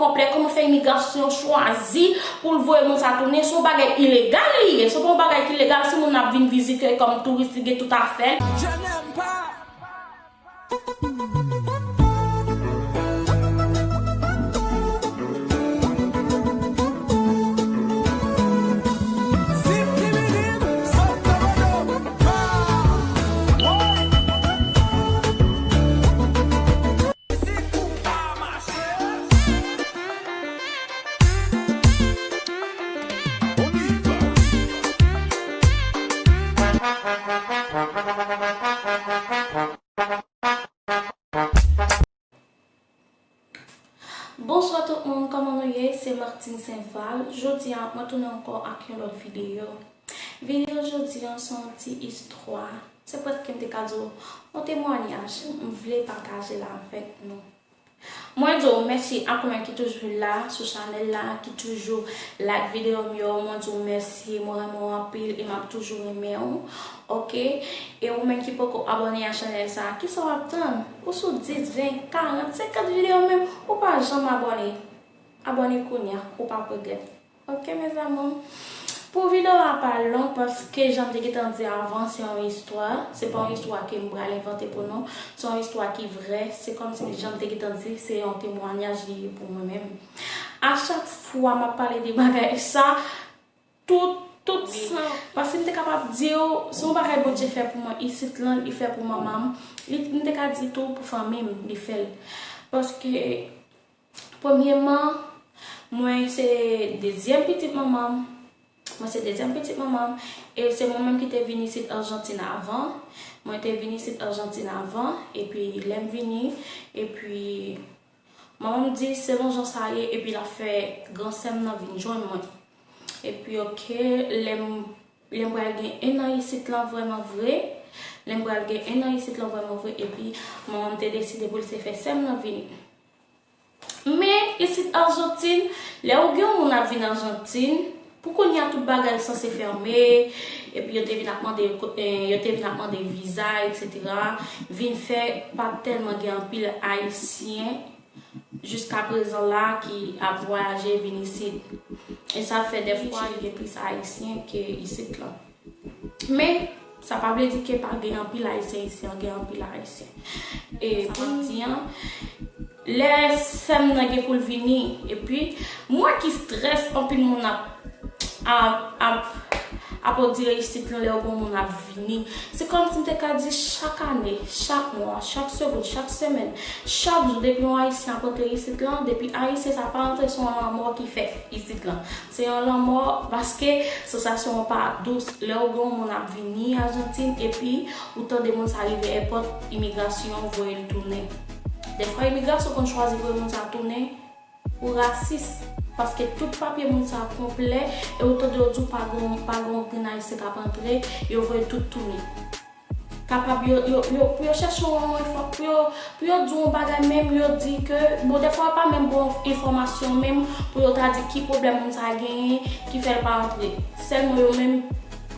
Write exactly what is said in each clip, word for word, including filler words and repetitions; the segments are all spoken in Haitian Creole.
Konplè, kòman fè imigrasyon chwazi pou l voye moun sa tounen? Se yon bagay ilegal li ye. Se pa yon bagay ki legal si moun ap vin vizite kòm touris, li gen tout afè l. Je n'aime pas. Bonswa tout moun, kòman nou ye? Se Martine Saint-Val. Jodi a, mwen tounen ankò ak yon lòt videyo. Videyo jodi a, se yon ti istwa. Se prèske m te ka di w, yon temwayaj m vle pataje la avèk nou. Mwen di w mèsi ak ou menm ki toujou la sou chanèl la, ki toujou like videyo m yo. Mwen di w mèsi, mwen renmen w anpil e m ap toujou renmen w. Oke? E ou menm ki poko abòne a chanèl sa, kisa w ap tann? Ou sou dis, ven, karant, senkant videyo menm, ou pa janm abòne. Abòne kounye a, ou p ap regrèt. Oke, mes amours. Pou videyo a pa long, paske jan m te gentan di avan, se yon istwa. Se pa yon istwa ke m pral envante pou nou. Se yon istwa ki vrè. Se kòmsi jan m te gentan di, se yon temwayaj li ye pou mwen menm. A chak fwa m ap pale de bagay sa, tout, tout san. Paske m te kapab di w, se yon bagay Bondye fè pou mwen isit lan, li fè pou manman m. Li, m te ka di tou pou fanmi m, li fè l. Paske, premyèman, mwen se dezyèm pitit manman m. Mwen se dezyèm pitit manman m. E se mwen menm ki te vin isit Ajantin avan. Mwen te vin isit Ajantin avan. Epi, lè m vini, epi, manman m di, selon jan sa ye, epi l ap fè gran sè m nan vin jwenn mwen. Epi, oke, lè m, lè m pral gen en an isit lan vrèman vre, lè m pral gen en an isit lan vrèman vre, epi manman m te deside pou l te fè sè m nan vini. Men, isit Ajantin, lè ou gen yon moun ap vin Ajantin, pou kounye a tout bagay sanse fèmen, epi yo te vin ap mande, eh, yo te vin ap mande viza, etsetera. Vin fè pa tèlman gen anpil Ayisyen jiska prezan la ki ap vwayaje vin isit. E sa fè dèfwa gen plis Ayisyen ke isit lan. Men, sa pa vle di ke pa gen anpil Ayisyen isit, gen anpil Ayisyen. E pou m di an, lè sè m nan gen pou l vini, epi m wè ki strès anpil moun ap, ap, ap, ap odire isit lan lè yo gen moun ap vini. Se kòmsi m te ka di chak ane, chak mwa, chak segonn, chak semèn, chak jou, depi yon Ayisyen ap antre isit lan, depi Ayisyen sa pa antre, se yon lanmò ki fèt isit lan. Se yon lanmò, paske sansasyon an pa dous. Lè w gen yon moun ap vini Ajantin, epi ou tande moun sa rive èpòt imigrasyon voye l tounen. Dèfwa imigrasyon konn chwazi voye moun sa tounen pou rasis, paske tout papye moun sa konplè, e ou tande yo di w pa gen, pa gen yon grenn Ayisyen k ap antre, yo voye tout tounen. Kapab yo, yo, yo, pou yo chèche yon enfò-, pou yo, pou yo di yon bagay menm, yo di ke, bon, dèfwa yo pa menm bon enfòmasyon menm, pou yo ta di ki pwoblèm moun sa genyen, ki fè l pa antre. Sèlman yo menm,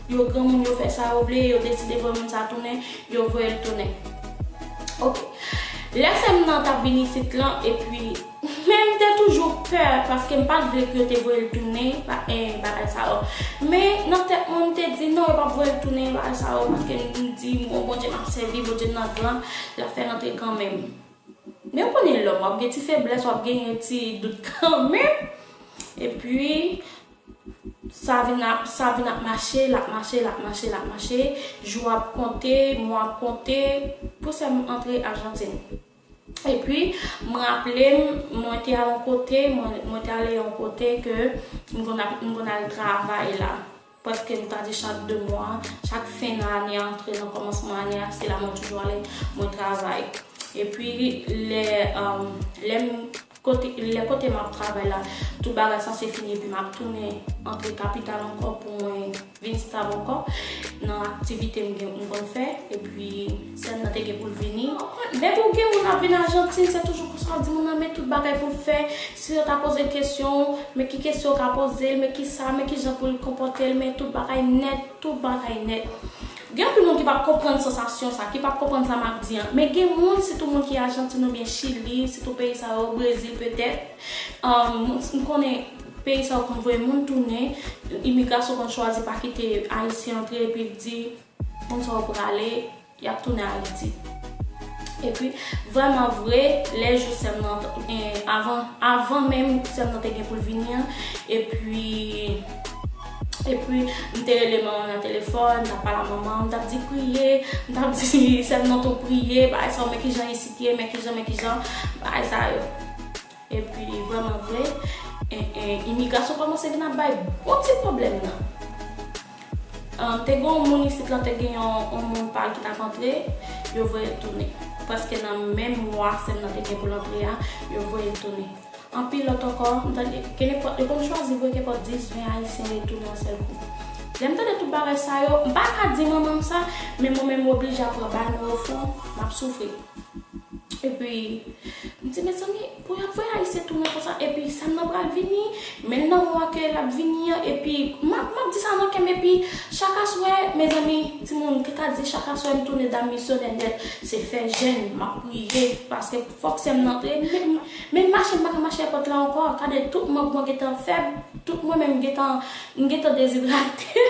yo granmoun, yo fè sa yo vle, yo deside voye moun sa tounen, yo voye l tounen. Oke. Lè sè m nan t ap vin isit lan, epi Men m te toujou pè, paske m pa t vle pou yo te voye l tounen, ba-, eh, bagay sa yo. Men nan tèt mwen, m te di, non, yo p ap voye l tounen, bagay sa yo, paske m di, bon, Bondye m ap sèvi, Bondye m nan gran, l ap fè l antre kanmenm. Men w konnen lòm, w ap gen ti feblès, w ap gen ti dout kanmenm. Epi, sa vin ap, sa vin ap mache, l ap mache, l ap mache, l ap mache. Jou ap konte, mwa ap konte, pou sè m antre Ajantin. Epi, m raple m, mwen te al yon kote, mwen, mwen te ale yon kote ke m konn ap, m konn al travay la. Prèske m ta di chak de mwa, chak fen nan ane a, antre nan kòmansman ane a, se la mwen toujou ale, mwen travay. Epi, lè, um, lè m, kote, lè kote m ap travay la, tout bagay sanse fini, epi m ap tounen antre kapital ankò pou mwen vin stab ankò nan aktivite m gen, m konn fè, epi sè m nan te gen pou l vini. Depi w gen moun ap vin Ajantin, se toujou konsa, w di moun nan, men tout bagay pou l fè, si yo ta poze l kesyon, men ki kesyon w ka poze l, men ki sa, men ki jan pou l konpòte l, men tout bagay nèt, tout bagay nèt. Gen anpil moun ki p ap konprann sansasyon sa, ki p ap konprann sa m ap di an, men gen moun, sitou moun ki Ajantin oubyen Chili, sitou peyi sa yo, Brezil petèt, Um, m konnen peyi sa yo konn voye moun tounen, imigrasyon konn chwazi pa kite Ayisyen antre epi l di moun sa yo prale, y ap tounen Ayiti. Epi, vrèman vre, lè jou sè m nan, eh, avan, avan menm sè m nan te gen pou l vini an, epi, epi, m te rele manman m nan telefòn, m t ap pale a manman m, m t ap di priye, m t ap di sè m nan tou priye, bagay sa yo, men kijan isit ye, men kijan, men kijan, bagay sa yo. Epi, vrèman vre, eh, eh, imigrasyon kòmanse vin ap bay bon ti pwoblèm nan. Ahn, te gen yon moun isit lan, te gen yon, yon moun pa l ki t ap antre, yo voye l tounen. Prèske nan menm mwa sè m nan te gen pou l antre a, yo voye l tounen. Anpil lòt ankò, m tande, kenenpòt, yo konn chwazi voye kenenpòt dis, ven Ayisyen retounen yon sèl kou. Lè m tande tout bagay sa yo, m pa ka di manman m sa, men mwen menm m oblije ap pran bal mwen ofran, m ap soufri. Epi, m di, mezanmi, pou y ap voye Ayisyen tounen konsa, epi sè m nan pral vini, men l nan mwa ke l ap vini an, epi m ap, m ap di sa nan kè m, epi chak aswè, mezanmi, timoun, ki ka di chak aswè m tounen dam misyonè nèt, se fè jèn, m ap priye, paske fòk sè m nan antre, men, men mache, m pa ka mache èpòt la ankò, gade tout manm mwen gentan fèb, tout mwen menm gentan, m gentan dezidrate.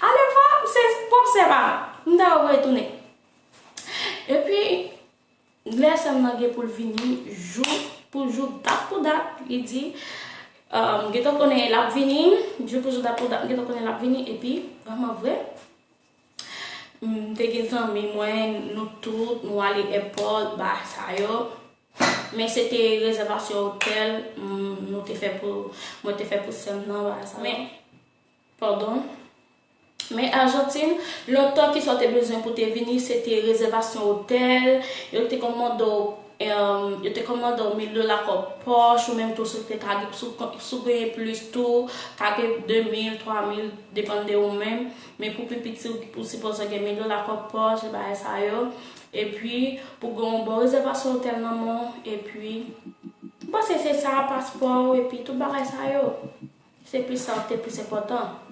Alèfwa, se pwòp sè pa m, m ta voye tounen. Epi, lè sè m nan gen pou l vini, jou pou jou, dat pou dat, li di, um, m gentan konnen l ap vini, jou pou jou, dat pou dat, m gentan konnen l ap vini, epi, vrèman vre, m te gen zanmi mwen, nou tout, nou ale èpòt, bagay sa yo. Men se te rezèvasyon otèl, m, nou te fè pou, mwen te fè pou sè m nan, bagay sa yo. Men, padon. Men Ajantin, lontan kisa w te bezwen pou te vini, se te rezèvasyon otèl, yo te konn mande w, em, yo te konn mande w mil dola kòb pòch, ou menm tou si w te ka gen, si w kon-, si w genyen plis tou, ka gen de mil, twa mil, depann de ou menm. Men pou pi piti, ou, ou sipoze gen mil dola kòb pòch, e bagay sa yo. Epi, pou gen yon bon rezèvasyon otèl nan men w, epi, m panse se sa, paspò w, epi tout bagay sa yo. Se plis sa ki te plis enpòtan.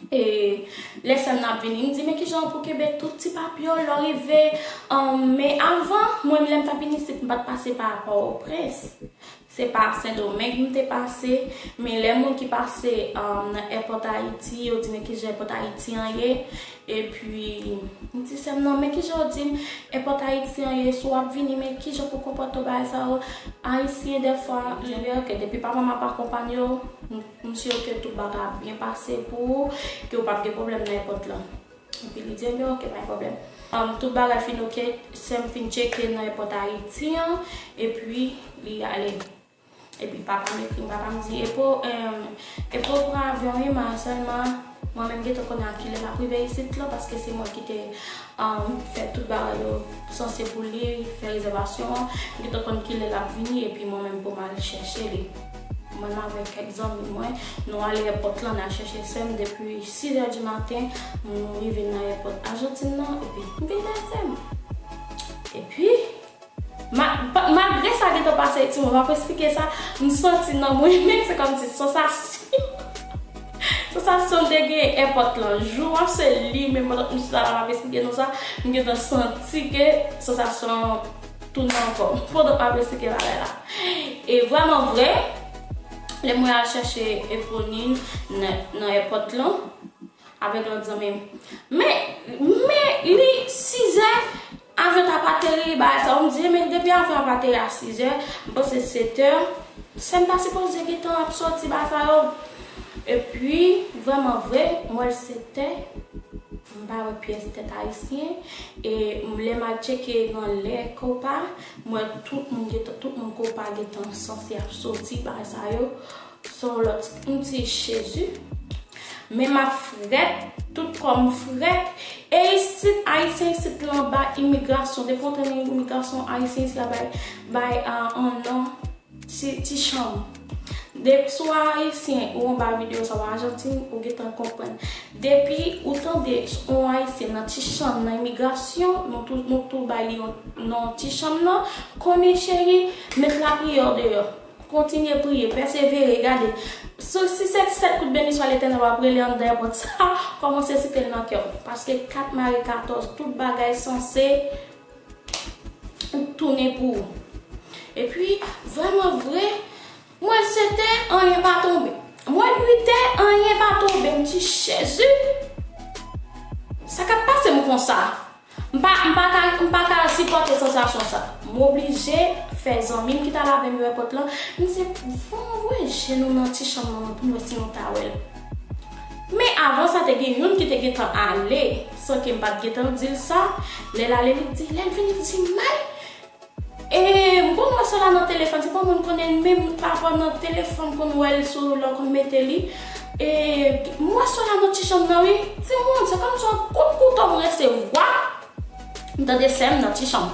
E lè sè m nan ap vini, m di, men kijan pou kenbe tout ti papye w lè w rive. Ahn, men avan, mwen, lè m t ap vini isit, m pa t pase pa Pòtoprens. Se pa Sendomeng m te pase, men lè moun ki pase, ahn, nan èpòt Ayiti, yo di, men kijan èpòt Ayiti an ye. Epi, m di sè m nan, men kijan w di m, èpòt Ayiti an ye, si w ap vini, men kijan pou konpòte w bagay sa yo. Ayisyen, dèfwa, m di, ebyen, oke, depi papa m ap akonpanye w, m, m si ke tout bagay ap byen pase pou ou, ke w p ap gen pwoblèm nan èpòt lan. Epi li di, ebyen, oke, pa gen pwoblèm. Ahn, tout bagay fin oke, sè m fin tcheke nan èpòt Ayiti an, epi li ale. Epi papa m ekri m, papa m di, epi w, em, epi w pran avyon wi ma, sèlman mwen menm gentan konnen a kilè l ap rive isit lan, paske se mwen ki te, em, fè tout bagay yo sanse pou li, fè rezèvasyon an, m gentan konn kilè l ap vini, epi mwen menm pou m al chèche li. Mwen menm avèk kèk zanmi mwen, nou ale èpòt lan, n al chèche sè m depi sis è di maten, nou rive nan èpòt Ajantin nan, epi m vin wè sè m. Epi, Ma-, pa-, malgre sa gentan pase, timoun, m ap esplike sa, m santi nan mwen menm, se kòmsi sansasyon, sansasyon m te gen èpòt lan. Jou an, se li menm, pandan m chita la, m ap esplike nou sa, m gentan santi ke sansasyon an tounen ankò, pandan m ap esplike bagay la. E vrèman vre, lè mwen al chèche Eponine nan, nan èpòt lan, avèk lòt zanmi m. Men, men li sizè, avyon t ap ateri, bagay sa yo. M di, men depi avyon ap ateri a sizè, m panse setè, sè m ta sipoze gentan ap sòti, bagay sa yo. Epi, vrèman vre, m wè l setè, m pa wè pyès tèt ayisyen. E lè m al tcheke nan lè Copa, m wè tout moun gentan, tout moun Copa gentan sanse ap sòti, bagay sa yo. Se yon lòt, m di, Jezi. Men m ap frèt, tout kò m frèt. E isit, ayisyen isit lan ba imigrasyon, depi w antre nan imigrasyon, ayisyen isit la bay, bay, ah, yon non, ti, ti chanm. Depi si w ayisyen ou anba videyo sa, w Ajantin, ou gentan konprann. Depi ou tande yon ayisyen nan ti chanm nan imigrasyon, nou tou, nou tou bay li yon non ti chanm nan, konnen cheri, met lapriyè w deyò. Kontinye priye, pèsevere, gade. Si, si se sèt kout beni swa Letènèl w ap rele anndan èpòt sa, kòmanse site l nan kè w. Paske kat mare katòz, tout bagay sanse tounen pou ou. Epi, vrèman vre, mwen sèt è, anyen pa tonbe. Mwen uit è, anyen pa tonbe. M di, Jezi, sa k ap pase m konsa? M pa, m pa ka, m pa ka sipòte sansasyon sa. M oblije fè zanmi m ki t al avè m yo èpòt lan. M di, fò m voye je nou nan ti chanm nan pou m wè si nou ta wè l. Men avan sa, te gen youn ki te gentan ale, san ke m pa t gentan di l sa. Lè l ale, li di, lè l vini, li di, May, E, m konn wè Sola nan telefòn, se pa moun konnen l menm, pafwa nan telefòn konn wè l sou lè w konn mete li. E, m wè Sola nan ti chanm nan, wi. Timoun, se kòmsi yon kout kouto m resevwa. M tande sè m nan ti chanm.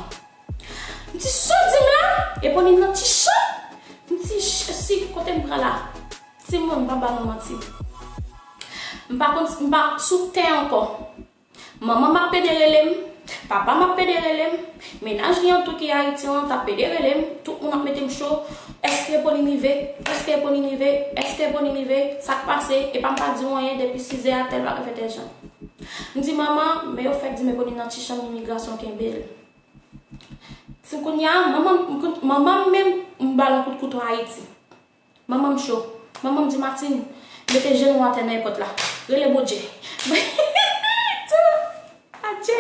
M di, sa w di m la? Eponine nan ti chanm? M di, Jezi, kote m pran la? Timoun, m pa ba nou manti. M pa konn, m pa sou tè ankò. Manman m ap pede rele m, papa m ap pede rele m, mennaj li an tou ki Ayiti an t ap pede rele m, tout moun ap mete m cho, èske Eponine rive? Èske Eponine rive? Èske Eponine rive? Sa k pase? Epa m pa di w anyen depi sizè a tèl bagay fè tèl jan. M di manman, men yo fèk di m Eponine nan ti chanm imigrasyon kenbe l. Ti kounye a, manman m, manman m menm, m ba l yon kout kouto Ayiti. Manman m cho. Manman m di, Martine, mete jenou w atè nan èpòt la. Rele Bondye. Adje.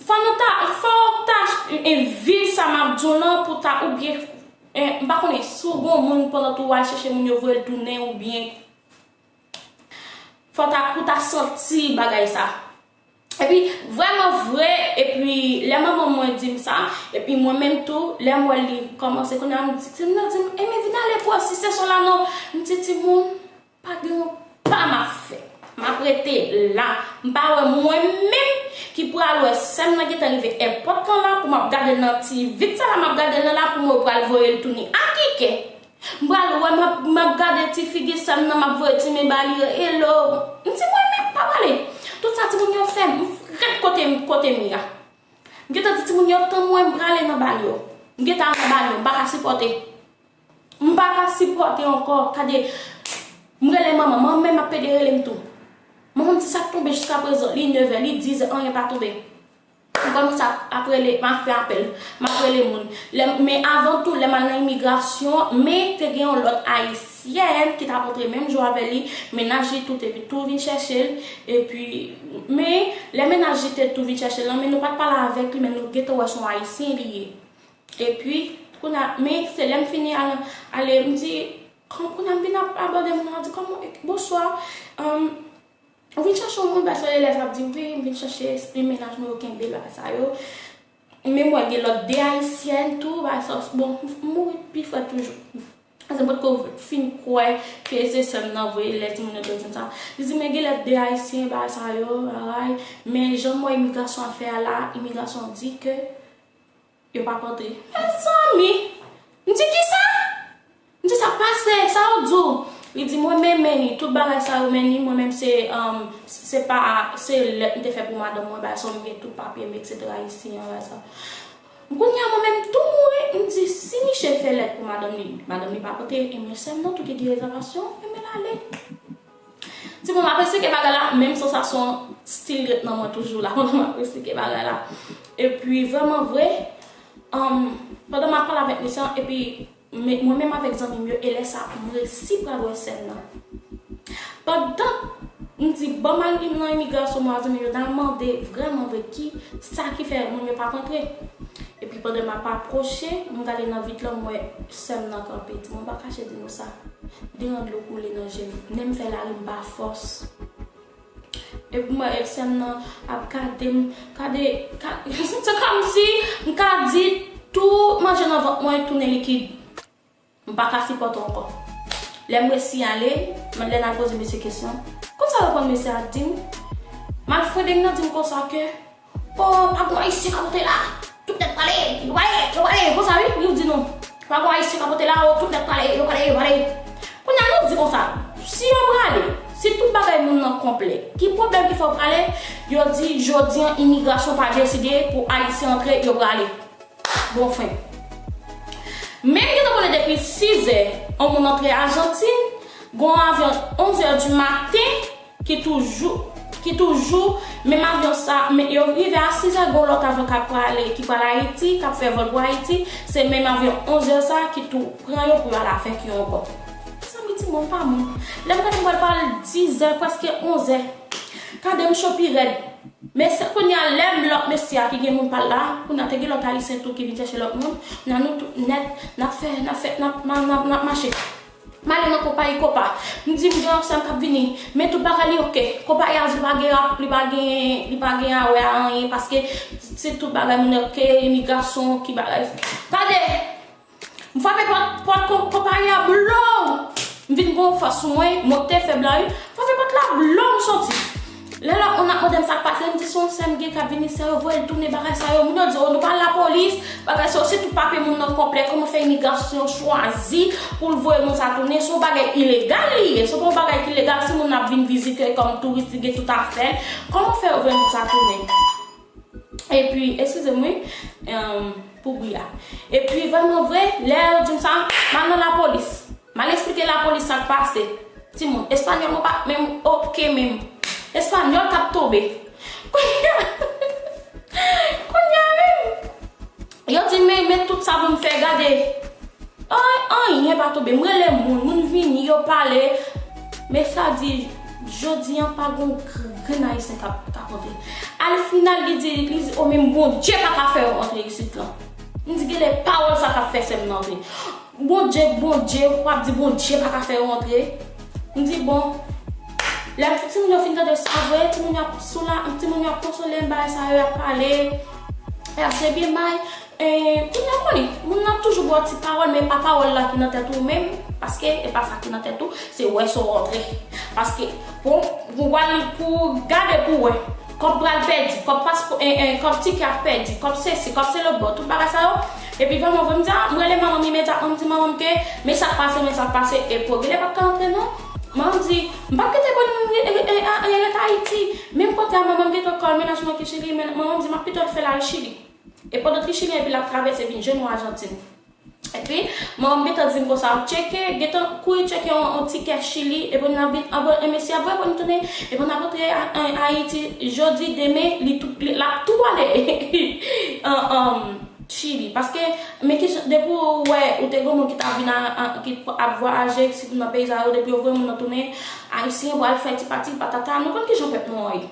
Fò nou ta, fò w ta, e, viv sa m ap di w lan pou ta, oubyen, e, m pa konnen si w gon moun pandan tou w al chèche moun yo voye l tounen oubyen fò ta, pou ta santi bagay sa. Epi, vrèman vre, epi lè manman mwen di m sa, epi mwen menm tou, lè m wè li kòmanse kounye a, m di, timoun nan di m, e men vin ale pou asiste sou la non. M di, timoun, pa gen yon pa m ap fè. M ap rete la. M pa wè mwen menm ki pral wè sè m nan gentan rive èpòt lan la pou m ap gade l nan ti vit sa la, m ap gade l lan la pou m wè pral voye l tounen. Akikè! M pral wè, m ap, m ap gade ti figi sè m nan, m ap voye ti men ba li, hello. M di mwen menm pa pale. Tout sa timoun yo fè m, m rete kote m, kote m ye a. M gentan di timoun yo, tann mwen, m prale nan banyo. M gentan nan banyo, m pa ka sipòte. M pa ka sipòte ankò. Gade, m rele manman, manman m ap pede rele m tou. Manman m di sa k tonbe jiskaprezan, li nevè, li dizè, anyen pa tonbe. M kòmanse ap, ap rele, m ap fè apèl, m ap rele moun. Lè, men avan tou, lè m al nan imigrasyon, men te gen yon lòt ayisyèn ki t ap antre menm jou avè li, mennaj li tou te vin, tou vin chèche l. Epi, men lè mennaj li te tou vin chèche l lan, men nou pa t pale avèk li, men nou gentan wè se yon ayisyen li ye. Epi, kounye a, men se lè m fini al, ale, m di, kòm kounye a m vin ap abòde moun nan, di, kòman, bonswa, um, Ou vin chèche yon moun, bagay sa yo, lè sa ap di, wi, m vin chèche, men mennaj mwen yo kenbe l, bagay sa yo. Men mwen gen lòt de ayisyèn tou, bagay sa, bon, m mouri pi frèt toujou. Paske m potko fin kwè ke se sè m nan vre, lè timoun yo te di m sa. Li di, men gen lòt de ayisyen, bagay sa yo, bagay. Men jan m wè imigrasyon ap fè a la, imigrasyon di ke Yo p ap antre. Mezanmi! M di, kisa? M di, sa k pase? Sa yo di w? Li di, mwen menm, men ni tout bagay sa yo, men ni mwen menm, se, um, se pa, se lèt m te fè pou madanm mwen, bagay sa yo, m gen tout papye m, etsetera, isi an, bagay sa. Kounye a, mwen menm, tou mouri, m di, si Miche fè lèt pou madanm li, madanm li p ap antre, e mwen sè m nan tou ki gen rezèvasyon, e men l ale. Timoun, m ap esplike bagay la, menm sansasyon still ret nan mwen toujou la, pandan m ap esplike bagay la. Epi, vrèman vre, um, pandan m ap pale avèk mesye an, epi, me, mwen menm avèk zanmi m yo, e lè sa, m resi pral wè sè m nan. Pandan m di, ban m al nan imigrasyon, mwen ak zanmi m yo, n al mande vrèman vre ki, sa ki fè moun yo p ap antre. Epi pandan m ap apwoche, m gade nan vit lan, m wè sè m nan kanpe. Timoun, m pa kache di nou sa. De ran dlo koule nan je m. Nen m fè lari m pa fòs. Epi m wè sè m nan ap gade m, gade, ka, se kòmsi m ka di tout manje nan vant mwen tounen likid. M pa ka sipòte ankò. Lè m resi ale, m, lè n al poze mesye kesyon, konn sa reponn mesye a di m? M al fredeng nan di m konsa ke, o, pa gon ayisyen k ap antre la. Tout nèg prale, yo prale, yo prale. Konsa wi, yo di nou. Pa gon ayisyen k ap antre la, o, tout nèg prale, yo prale, yo prale. Kounye a nou di konsa, si yo prale, si tout bagay moun nan konplè, ki pwoblèm ki fè yo prale? Yo di jodi an imigrasyon pa deside pou ayisyen antre, yo prale. Bon, fen. Men m gentan konnen depi sizè, yon moun antre Ajantin, gon avyon onzè di maten ki toujou, ki toujou menm avyon sa, men yo rive a sizè, gon lòt avyon k ap prale, ki pral Ayiti, k ap fè vòl pou Ayiti, se menm avyon onzè sa ki tou pran yo pou yo al avèk yo ankò. Mezanmi, timoun pa moun. Lè m gade m pral pral dizè, prèske onzè. Gade m cho pi rèd. Men se kounye a lè m lòt mesye a ki gen moun pa l la, kounye a te gen lòt ayisyen tou ki vin chèche lòt moun, kounye a nou tout nèt, n ap fè, n ap fè, n ap, n ap, n ap, n ap mache. M ale nan konpayi konpa. M di m gen yon sè m k ap vini. Men tout bagay li oke. Konpayi a di li pa gen rap, li pa gen, li pa gen a wè a anyen paske se tout bagay moun oke, imigrasyon, ki bagay. Gade! M frape pòt, pòt kon-, konpayi a blow! M vin gon fòs sou mwen, mwen te fèb la wi. M frape pòt la blow, m soti. Lè lòt moun ap mande m sa k pase, m di se yon sè m gen k ap vini, sè yo voye l tounen bagay sa yo. Moun yo di, o, nou pral lapolis, bagay sa yo, se tout papye moun nan konplè, kòman fè imigrasyon chwazi pou l voye moun sa tounen, se yon bagay ilegal li ye, se pa yon bagay ki legal si moun ap vin vizite kòm touris, li gen tout afè l, kòman fè yo voye moun sa tounen? Epi, eskize m wi, em, pou bri a. Epi, vrèman vre, lè yo di m sa, m al nan lapolis. M al eksplike lapolis sa k pase. Timoun, espanyòl mwen pa menm oke menm. Espanyòl k ap tonbe. Kounye a, kounye a menm, yo di m, men, men tout sa pou m fè, gade. Ay, anyen pa tonbe. M rele moun, moun vini, yo pale. Men sa di, jodi an pa gon grenn ayisyen k ap, k ap antre. Al final, li di, li di, o, menm Bondye pa ka fè yo antre isit lan. M di, genlè pawòl sa k ap fè sè m nan antre. Bondye, Bondye, w ap di Bondye pa ka fè yo antre. M di, bon. Lè m, timoun yo fin tande sa vre, timoun yo ap soula-, timoun yo ap konsole m, bagay sa yo, y ap pale, y ap se byen bay. E, kounye a w konnen, moun nan ap toujou ba w ti pawòl, men e pa pawòl la ki nan tèt ou menm, paske e pa sa ki nan tèt ou, se wè sa w antre. Paske, pou, pou w al, pou w gade pou w wè, kòb pral pèdi, kòb paspò, e, e, kòb tikè ap pèdi, kòb sesi, kòb se lòt bò, tout bagay sa yo. Epi vrèman vre, m di, a, m rele manman m imedyatman, m di manman m ke, men sa k pase, men sa k pase, e pou genlè pa ka antre non. Manman m di, m p ap kite boni moun re-, e, e, e, e, ret Ayiti. Menm kote a manman m gentan kòl mennaj mwen ki Chili, men manman m di, m ap pito fè l al Chili. E pandan ki Chili, epi l ap travèse vin jwenn nou Ajantin. Epi, manman m gentan di m konsa, tcheke, gentan kouri tcheke yon, yon tikè Chili, epi n ap vin, anba, e mesye ap reponn tounen, epi n ap rantre a, a, Ayiti, jodi, demen, li tou, li, l ap tou ale an, an, Chili. Paske, men ki jan, depi w wè, ou te gon moun ki t ap vin a, a, ki ap vwayaje, sitou nan peyi sa yo, depi yo voye moun nan tounen, Ayisyen pral fè ti pati patata, nou konn ki jan pèp nou an ye.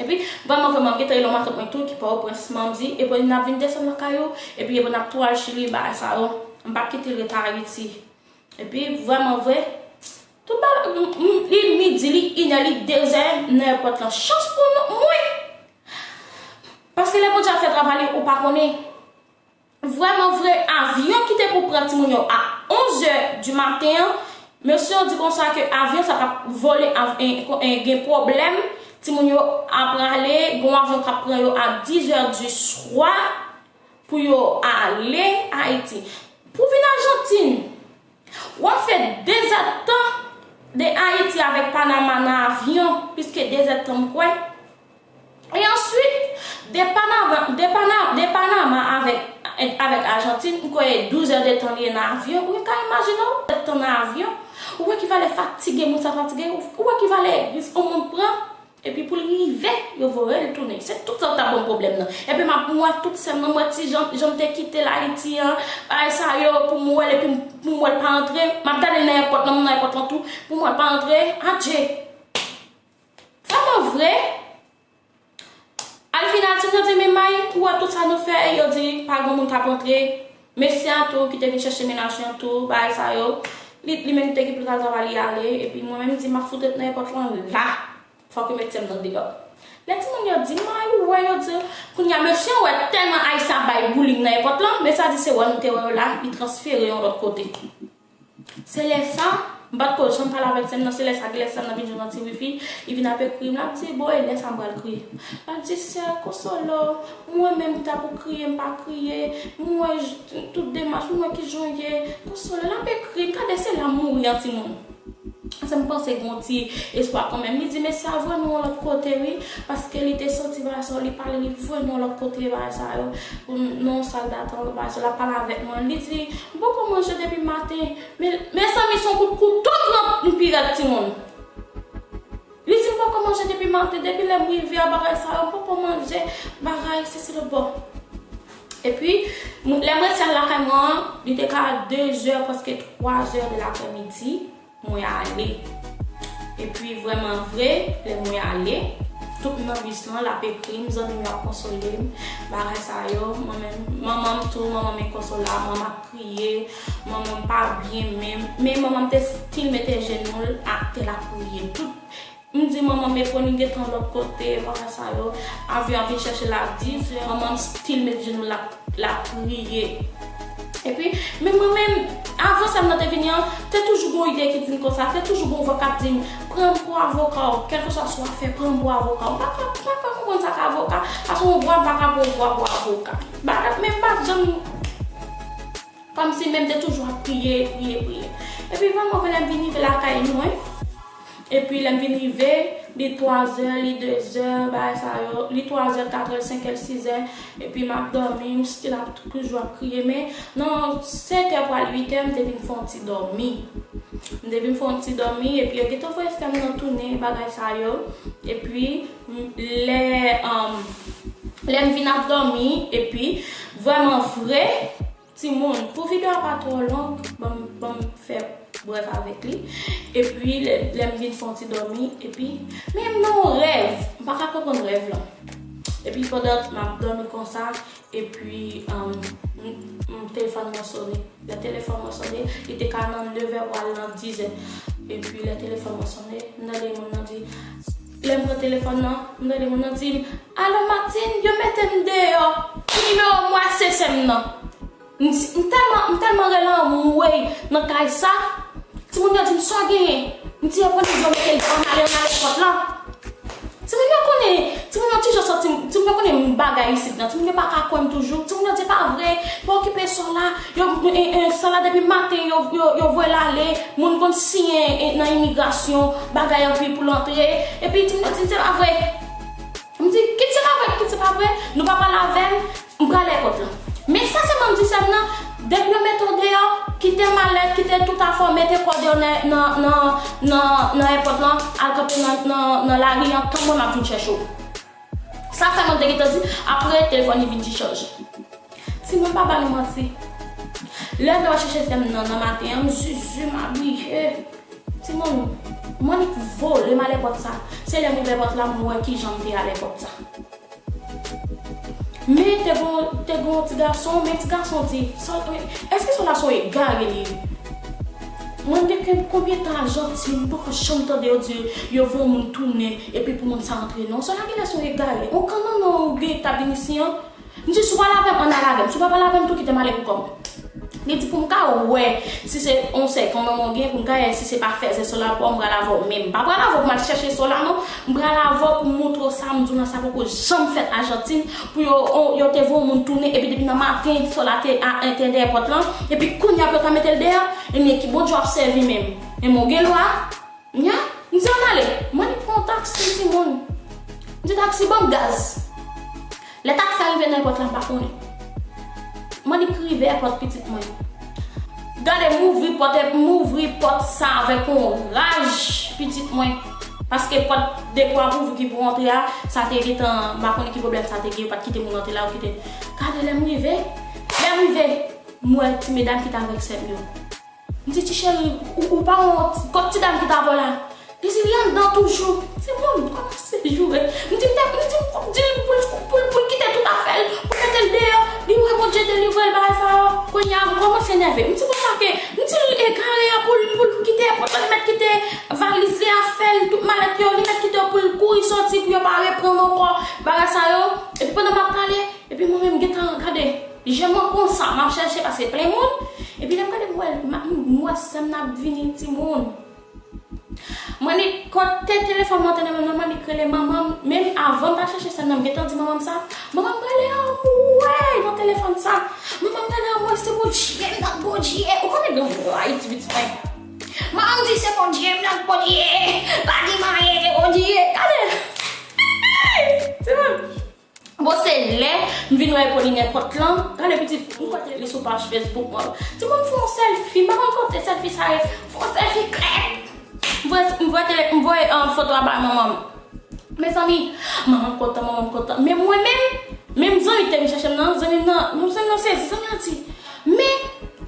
Epi, vrèman, vrèman, m gentan rele yon matant mwen tou ki Pòtoprens, m di, epi n ap vin desann lakay ou, epi epi n ap tou al Chili, bagay sa yo. M p ap kite l ret Ayiti. Epi, vrèman vre, tout ba-, m, m, li midi, li inè, li dezè, nan èpòt lan. Chans pou nou, mwen! Paske lè Bondye ap fè travay li, ou pa konnen. Vrèman vre, avyon ki te pou pran timoun yo a onzè di maten an, mesye yo di konsa ke avyon sa k ap vole, av-, en, en, gen pwoblèm, timoun yo ap prale, gon avyon k ap pran yo a dizè di swa pou yo ale Ayiti. Pou vin Ajantin, w ap fè dezèdtan de Ayiti avèk Panama nan avyon, plis ke dezèdtan m kwè. E answit, de Panama, de Pana-, de Panama avèk, avèk Ajantin, m kwè douz è de tan li ye nan avyon. Ou ka imajine w, douz è de tan nan avyon. Ou wè ki valè fatige moun sa fatige. Ou, ou wè ki valè risk yon moun pran. Epi pou l rive, yo voye l tounen. Se tout sa k t ap ban m pwoblèm nan. Epi m ap, m wè tout sè m nan, m wè ti jan, jan m te kite l Ayiti an, bagay sa yo, pou m wè l, epi m, pou m wè l pa antre. M ap gade l nan èpòt lan, m nan èpòt lan tou, pou m wè l pa antre. Adje! Vrèman vre, al final, timoun yo di, men may, ou wè tout sa nou fè, yo di, pa gen moun k ap antre. Mesye a tou, ki te vin chèche mennaj li an tou, bagay sa yo, li, li menm te gen pou l t al travay, li ale, epi mwen menm, m di, m ap fout ret nan èpòt lan la. Fòk yo met sè m nan deyò. Lè timoun yo di, may, ou wè, yo di, kounye a, mesye an wè tèlman Ayisyen ap bay bouling nan èpòt lan, men sa di se wè nou te wè yo la, li transfere yon lòt kote. Se lè sa, m pa t ko janm pale avèk sè m nan, se lè sa, gen lè sè m nan vin jwenn yon ti wifi, li vin ap ekri m, l ap di, bon, e lè sa m pral kriye. L ap di, sè, konsole w, mwen menm ki ta pou kriye, m pa kriye, m wè j-, tout demach, m wè ki jan w ye, konsole w, l ap ekri m, gade se la m mouri an timoun. Sa m panse gen yon ti espwa kanmenm. Li di, mesye a voye nou yon lòt kote, wi, paske li te santi bagay sa yo, li pale, li voye nou yon lòt kote, bagay sa yo, pou nou yon sal datant, bagay sa yo, l ap pale avèk mwen. Li di, m poko manje depi maten, men, mezanmi, se yon kout kouto pran m pi rèd timoun. Li di m pa, poko manje depi maten, depi lè m rive a, bagay sa yo, m poko manje, bagay, sesi lòt bò. Epi, m- lè m resi al lakay mwen an, li te ka de zè, prèske twa zè de laprèmidi, mwen ale. Epi, vrèman vre, lè mwen ale, tout moun nan bis lan, l ap ekri m, zanmi m yo ap konsole m, bagay sa yo, mwen menm, manman m tou, manman m enkonsolab, manman m ap kriye, manman m pa byen menm, men manman m te still mete jenou l atè, l ap priye. Tout M di manman m, Eponi gentan lòt kote, bagay sa yo. Avyon an vin chèche l a dis zè. Manman m still met jenou l ap, l ap priye. Epi, men mwen menm, avan sa m nan te vini an, te toujou gon ide ki di m konsa, te toujou gon vwa k ap di m, pran m pou avoka w, kèlkeswa sa w ap fè, pran m pou avoka w. M pa ka, m pa ka konprann sa k avoka, paske yon vwa m pa ka pran yon vwa pou avoka. Bagay, men m pa janm, kòmsi men m te toujou ap priye, priye, priye. Epi, vrèman vre, lè m vin rive lakay mwen, Epi lè m vin rive, li twa zè, li de zè, bagay sa yo, li twa zè, kat è, senk è, sis è, epi m ap dòmi, m still ap toujou ap kriye, men nan sèt è pral uit è, m te vin fè yon ti dòmi. M te vin fè yon ti dòmi, epi yo gentan voye sè m nan tounen, bagay sa yo. Epi, m- lè, um, lè m vin ap dòmi, epi, vrèman vre, Timoun, pou videyo a pa twò long, ban m, ban m fè brèf avèk li. Epi, lè, lè m vin fè yon ti dòmi, epi, men m nan yon rèv, m pa ka konprann rèv lan. Epi, pandan m ap dòmi konsa, epi, um, m- m- telefòn mwen sonnen. Lè telefòn mwen sonnen, li te ka nan nevè pral nan dis è. Epi, lè telefòn mwen sonnen, m tande moun nan di, lè m pran telefòn nan, m tande moun nan di m, "Alo, Martine, yo mete m deyò. Ki nimewo m wè se sè m nan?" M di- m tèlman, m tèlman rele anmwey nan kay sa. Timoun yo di m, "Sa w genyen?" M di, "Eponi, yo mete l deyò, ann ale, ann ale pòt lan." Timoun yo konnen, timoun yo toujou santi, timoun yo konnen bagay isit nan. Timoun yo pa ka kwè m toujou. Timoun yo di, "Pa vre, pa okipe sè w la. Yo, e, e, sè w la depi maten, yo, yo, yo voye l ale. Moun konn siyen, e, nan imigrasyon, bagay anpil pou l antre." Epi timoun yo di m, "Se pa vre." M di, "Kit se pa vre, kit se pa vre. Nou pa pale avè m." M pral èpòt lan. Men sa sèlman m di sè m nan, depi yo mete w deyò, kite malèt, kite tout afè w, mete kòd yo nan, nan, nan, nan, nan èpòt lan, al kanpe nan, nan, nan lari an, tann mwen m ap vin chèche w. Sa sèlman m te gentan di, apre telefòn li vin dichaj. Timoun pa ba nou manti. Lè m t ap chèche sè m nan, nan maten an, m zuzu, m abiye. Timoun, m annik vole m al èpòt sa. Se lè m rive èpòt la, m wè kijan m te al èpòt sa. Men te gon, te gon ti gason, men ti gason di, "Sè w, èske sè w la se yon egare li ye?" Mwen gen konbyen tan Ajantin, m poko janm tande yo di yo voye yon moun tounen, epi pou moun sa antre non. Sè w la genlè se yon egare. On kannan non ou gen tab inisyen an. M di, "Si w pral avè m, ann al avè m. Si w pa pral avè m tou, kite m ale pou kò m." Li di pou m ka wè si se yon sè kanmenm ou gen, pou m ka wè si se pa fèzè sè w la pran, m pral avè w menm. M pa pral avè w pou m al chèche sè w la non. M pral avè w pou m montre w sa m di w lan, sa poko janm fèt Ajantin, pou yo, yo, yo te voye yon moun tounen, epi depi nan maten, sè w la te a, te dèyè pòt lan, epi kounye a pou yo ta mete l deyò, ebyen ki Bondye w ap sèvi menm? Ebyen w gen lwa? Nya, m di ann ale. M annik pran yon taksi, timoun. M di taksi, "Ban m gaz." Lè taksi a rive nan èpòt la, m pa konnen. M annik rive èpòt pitit mwen. Gade, m ouvri pòt, m ouvri pòt sa avèk yon raj, pitit mwen. Paske pòt depo ap ouvri ki pou antre a, sa te gentan, m pa konnen ki pwoblèm sa te gen, yo pa t kite moun antre la, yo kite. Gade, lè m rive, lè m rive, m wè ti medam ki t avèk sè m yo. M di, "Ti cheri, ou, ou pa wont? Kot ti dam ki t avè w la?" Li di, "Li anndan toujou." Timoun, m kòmanse joure. M di, m te, m di, m di l pou l, pou l, pou l kite tout afè l, pou l mete l deyò. Li wè Bondye delivre l bagay sa yo. Kounye a, m kòmanse enève. M di, "Konsa ke?" M di l egare a pou l, pou l kite, pou l mèt kite valiz li, afè l, tout malèt yo, li mèt kite yo pou l kouri soti, pou yo pa reprann ankò bagay sa yo. Epi pandan m ap pale, epi mwen menm gentan gade. Je mwen konsa, m ap chèche paske plen moun. Epi lè m gade m wè, m wè sè m nan ap vini timoun. Mwen li kote telefòn mwen te nan men mwen, mwen li rele manman m. Menm avan m ta chèche sè m nan, m gentan di manman m sa. Manman m rele anmwey nan telefòn sa. Manman m rele anmwey, se Bondye, m nan Bondye. Ou konnen gen moun Ayiti, pitit mwen. Manman m di se Bondye, m nan Bondye. Pa di m anyen, se Bondye. Gade. Timoun. Bon, se lè m vin wè Epoline nan èpòt lan. Gade pitit, m kote li sou paj Facebook mwen. Timoun, fè yon sèlfi, m pa konn kote sèlfi sa ye. Fè yon sèlfi klè. M voye, m voye tele, m voye, um, foto a bay manman m. Mezanmi, manman m kontan, manman m kontan. Men mwen menm, menm zanmi ki te vin chèche m nan, zanmi m nan, menm zanmi m nan sezi, zanmi m nan di, men,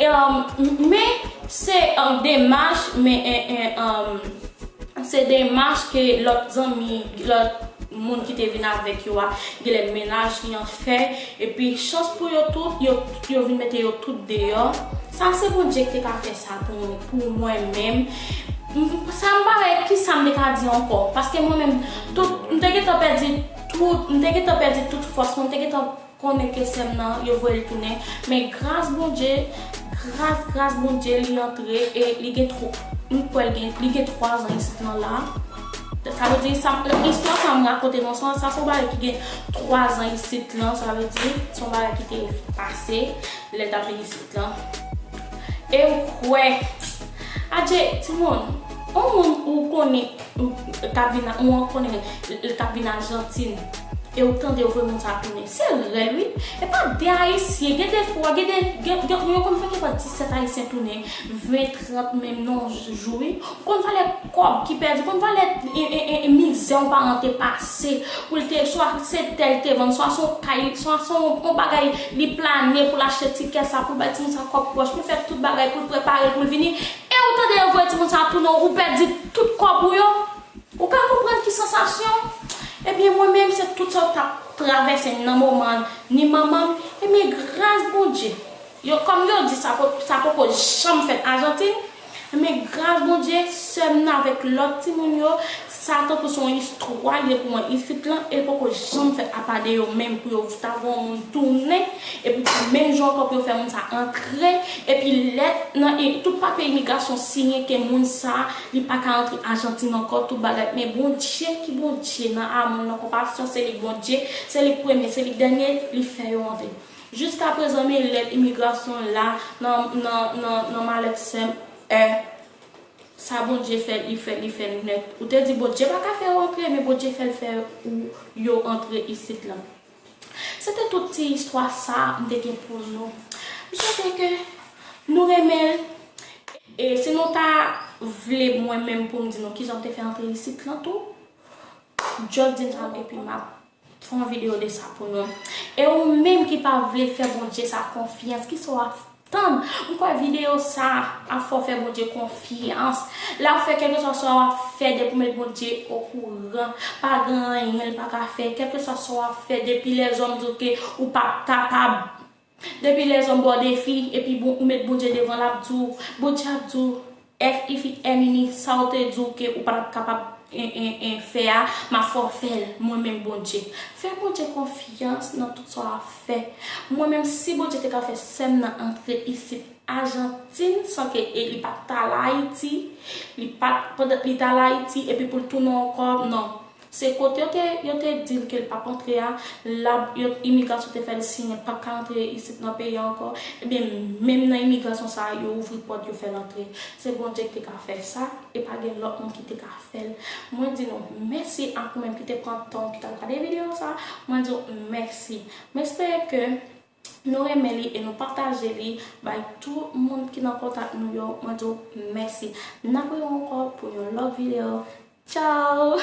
um, men se um, demach, men, eh, eh, um, se demach ke lòt zanmi, lòt moun ki te vin avèk yo a, genlè mennaj li an fè, epi chans pou yo tout, yo, yo vin mete yo tout deyò. Sa se Bondye ki te ka fè sa pou, pou mwen menm. M- Sa m pa wè ki sa m te ka di ankò. Paske mwen menm, tout, m te gentan pèdi tout, m te gentan pèdi tout fòs mwen, m te gentan konnen ke sè m nan, yo voye l tounen. Men gras Bondye, gras, gras Bondye, li antre e li gen twa, m kwè l gen, li gen twa zan isit lan la. Sa vle di, sa, istwa sa m rakonte nou, sa, sa se yon bagay ki gen twa zan isit lan, sa vle di, se yon bagay ki te pase, lè l t ap vin isit lan. E m kwè, adje, timoun, yon moun ou konnen, ou, k ap vin, ou konnen, l k ap vin Ajantin, e ou tande yo voye moun sa tounen. Se rèl, wi. E pa de Ayisyen, gen de fwa, gen de, gen, gen, yo konn fè gen pa disèt Ayisyen tounen, ven, trant menm nan yon jou, wi. Ou konn valè kòb ki pèdi, ou konn valè e, e, e, e mizè yon paran te pase, pou l te, swa se tè l te vann, swa se yon kay, swa se yon, yon bagay li plane pou l achte tikè sa, pou l bay timoun sa kòb pòch, pou l fè tout bagay, pou l prepare l, pou l vini. E ou tande yo voye timoun sa tounen, ou pèdi tout kòb ou yo. Ou ka konprann ki sansasyon? Ebyen, mwen menm, se tout sa yo t ap travèse m nan moman an, ni manman m, ebyen, gras Bondye. Yo, kòm yo di, sa po- sa poko janm fèt Ajantin, men gras Bondye, sè m nan avèk lòt timoun yo, sa tankou se yon istwa li ye pou mwen isit lan, e l poko janm fèt apa de yo menm pou yo ta voye yon moun tounen, epi pou menm jan ankò pou yo fè moun sa antre, epi lèt nan e tout papye imigrasyon siyen ke moun sa, li pa ka antre Ajantin ankò, tout bagay. Men Bondye ki Bondye, nan amou, nan konpasyon, se li k Bondye, se li k premye, se li k dènye, li fè yo antre. Jiskaprezan, men lèt imigrasyon la nan, nan, nan, nan malèt sè m, e sa Bondye fè, li fè, li fè nèt. Ou te di Bondye pa ka fè yo antre, men Bondye fè l fè ou yo antre isit lan. Se te tout ti istwa sa m te gen pou nou. M swete ke nou renmen l. E si nou ta vle mwen menm pou m di nou kijan m te fè antre isit lan tou, just di m sa epi m ap fè yon videyo de sa pou nou. E ou menm ki pa vle fè Bondye sa konfyans, kisa w ap tann? M kwè videyo sa ap fè w fè Bondye konfyans. L ap fè kèlkeswa sa w ap fè depi w met Bondye okouran. Pa gen anyen l pa ka fè. Kèlkeswa sa w ap fè depi lèzòm di w ke ou p ap kapab. Depi lèzòm ba w defi, epi bon, ou met Bondye devan, l ap di w, Bondye ap di w, F, F, I, N, N, I, sa w te di w ke ou pa t ap kapab en, en, en, fè a, m ap fè w fè l, mwen menm Bondye. Fè Bondye konfyans nan tout sa w ap fè. Mwen menm, si Bondye te ka fè sè m nan antre isit Ajantin, san ke e, li pa t al Ayiti, li pa t, pandan li t al Ayiti, epi pou l tounen ankò, non. Se kote yo te, yo te di l ke l p ap antre a, l ap, yo, imigrasyon te fè l siyen l p ap ka antre isit nan peyi a ankò. Ebyen, menm nan imigrasyon sa a, yo ouvri pòt, yo fè l antre. Se Bondye ki te ka fè sa, e pa gen lòt moun ki te ka fè l. Mwen di nou mèsi ak ou menm ki te pran tan w ki t al gade videyo sa a. Mwen di w mèsi. Mwen espere ke nou renmen li e nou pataje li bay tout moun ki nan kontak nou yo. Mwen di w mèsi. N ap wè w ankò pou yon lòt videyo. Tchao!